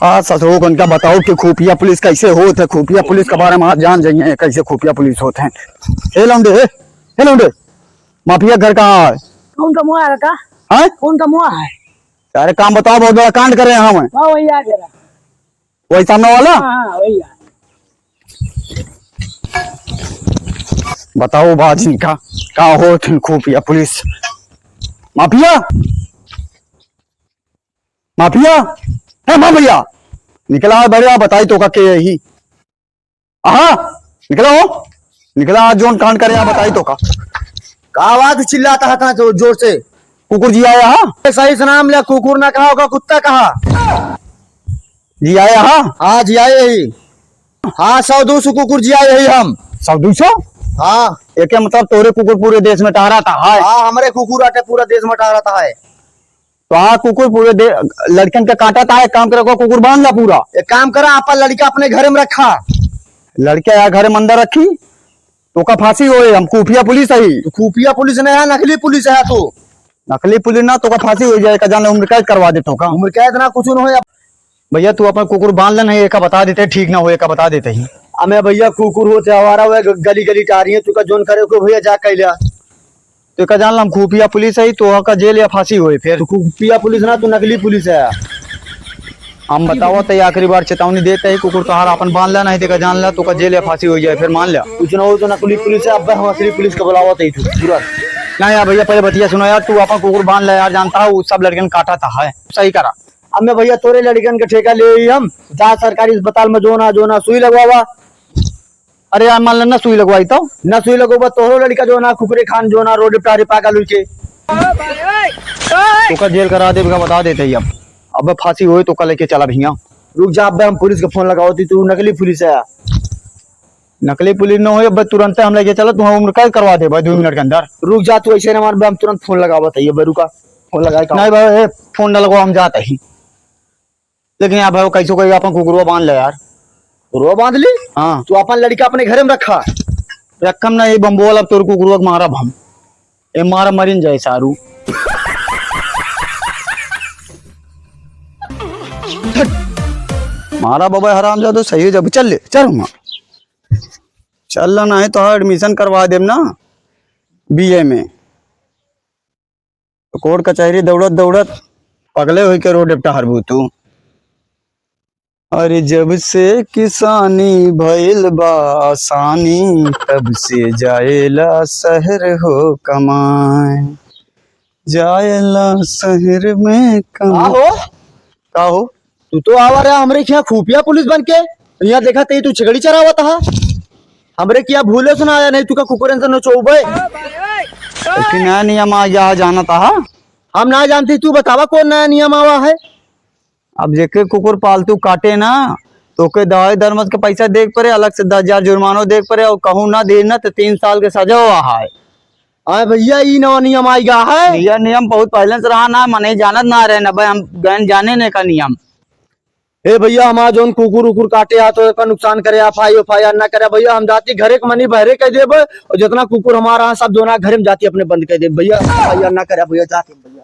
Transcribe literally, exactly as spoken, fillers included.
आ ससुरो कन का बताओ कि खुफिया पुलिस कैसे होत है, खुफिया पुलिस के बारे में आप जान जाइए, कैसे खुफिया पुलिस होत है। ए लौंडे, ए, ए लौंडे, माफिया घर कहाँ है? कौन का मुआ है का? हैं? कौन का मुआ है? अरे काम बताओ, बहुत बड़ा कांड करे हैं हम। हाँ, वही आ गया। वही सामने वाला? हाँ, हाँ, वही आ। बताओ बाजी का, का होत है खुफिया पुलिस? माफिया? माफिया? ए माफिया, निकला है बड़े, बताई तोका के यही। आहा, निकला हो, निकला, आज जौन कांड करे, बताई तोका। का आवाज चिल्लाता है इतना जोर, जोर से? कुकुर जी आया हा? सही से नाम लिया, कुकुर ना कहा होगा, कुत्ता कहा। जी आया हा? हाँ, जी आए ही। हाँ, सौ दो सौ कुकुर जी आए ही हम। सौ दो सौ? हाँ। एके मतलब तोरे कुकुर पूरे देश में टहराता है? हाँ, हमरे कुकुर आटे पूरा देश में टहराता है। तो आ कुकुर पूरे दे-, लड़कन के काटत है, एक काम करे, ओका कुकुर बांध ला पूरा। एक काम करा, आपन लड़का अपने घरे में रखा। लड़का या घरे में अंदर रखी, तो ओका फांसी होए, हम खुफिया पुलिस है। तो खुफिया पुलिस नहीं है, नकली पुलिस है तू। नकली पुलिस ना, तो ओका फांसी हो जाए, का जान उम्र कैद करवा देता हूँ का? उम्र कैद ना, कुछ न होए। भैया, तू अपन कुकुर बांध ले, नहीं एका बता देते, ठीक ना हो, एका बता देते ही। अमे भैया, कुकुर होते आवारा हुए, ग-, गली गली टहरी है, तू का जोन करे को भैया जा कैला। तो एका जान ला, हम खुफिया पुलिस है, तो ओका जेल या फांसी होए फिर। तू खुफिया पुलिस ना, तू नकली पुलिस है। हम बतावा तो आखिरी बार चेतावनी देते ही, कुकुर तोहार अपन बांध ले, नहीं तो एका जान ला, तो का जेल या फांसी हो जाए, फिर मान ला। कुछ ना हो तो नकली पुलिस है, अब हम असली पुलिस का बुलावा तो ही तू पूरा। ना यार भैया, पहले बतिया सुना यार, तू अपन कुकुर बांध ले यार, जानता है वो सब लड़कन काटा था है, सही करा। अब मैं भैया तोरे लड़कन के ठेका ले ही हम, जा सरकारी अस्पताल में जो ना, जो ना सुई लगवावा। अरे यार, मान लेना सुई लगवाई तो? ना सुई लगवा, तोहरो लड़का जो ना कुकुरे खान जो ना रोड पे टहरे पागल हुई के। तो का जेल करा दे, बता देते ही अब। अब फांसी होए तो का लेके चला भैया। रुक जा, अब हम पुलिस का फोन लगावत ही, तू नकली पुलिस है। नकली पुलिस न होए, अब तुरंत हम लेके चला, तुम्हारा उम्र कैद करवा दे भाई, दो मिनट के अंदर। रुक जा, तू ऐसे ना मार, हम तुरंत फोन लगावत ही, अब रुका, फोन लगाए का? नहीं भाई, ए, फोन न लगवा, हम जाते ही। लेकिन यार भाई, कैसो कही अपन कुकुरवा बांध ले यार। कुकुरवा बांध ली? हाँ। तू अपन लड़का अपने घरे में रखा। रखम ना, ये बम्बोल, अब तोर कुकुरवा के मारब हम। ए मारा मरिन जाए सारू। मारा बाबा हराम जादो सही हो जब चल ले, चल हुआ। चल ना, नहीं तो admission करवा देम ना बीए में। कोर्ट कचहरी दौड़त दौड़त पगले होई के रोड पे टहरबू तू। अरे जब से किसानी भइल बा आसानी, तब से जाएला शहर हो कमाए, जाएला शहर में कमाए। का हो? का हो? तू तो आवा रहा हमरे यहाँ खुफिया पुलिस बन के, यहाँ देखा ते तू छगड़ी चरावत हा। हमरे किया भूले से ना आया, नहीं तू का कुकुरन से नचोबे। तो कि नया नियम आ गया, जानत हा? हम ना जानते, तू बतावा कौन नया नियम आवा है? अब जेके कुकुर पालतू काटे ना, तो ओके दवाई दरमस के पैसा देख पड़े, अलग से दस हजार जुर्मानो देख पड़े, और कहूँ ना दे ना तो तीन साल के सजा हुआ है। अरे भैया, ई नवा नियम आई गा है। यह नियम बहुत पहले से रहा ना, मने जानत ना रहे ना भाई, हम गैन जाने ने का नियम। ए भैया, हमारा जौन कुकुर उकुर काटे हा तो एकर नुकसान करे, एफ आई आर, एफ आई आर ना करे भैया, हम जाती घरे के मनी बहरे कह देबे, और जितना कुकुर हमारा है सब जोना घरे में जाती अपने बंद कर देबे भैया, एफ आई आर ना करे भैया, जाते भैया।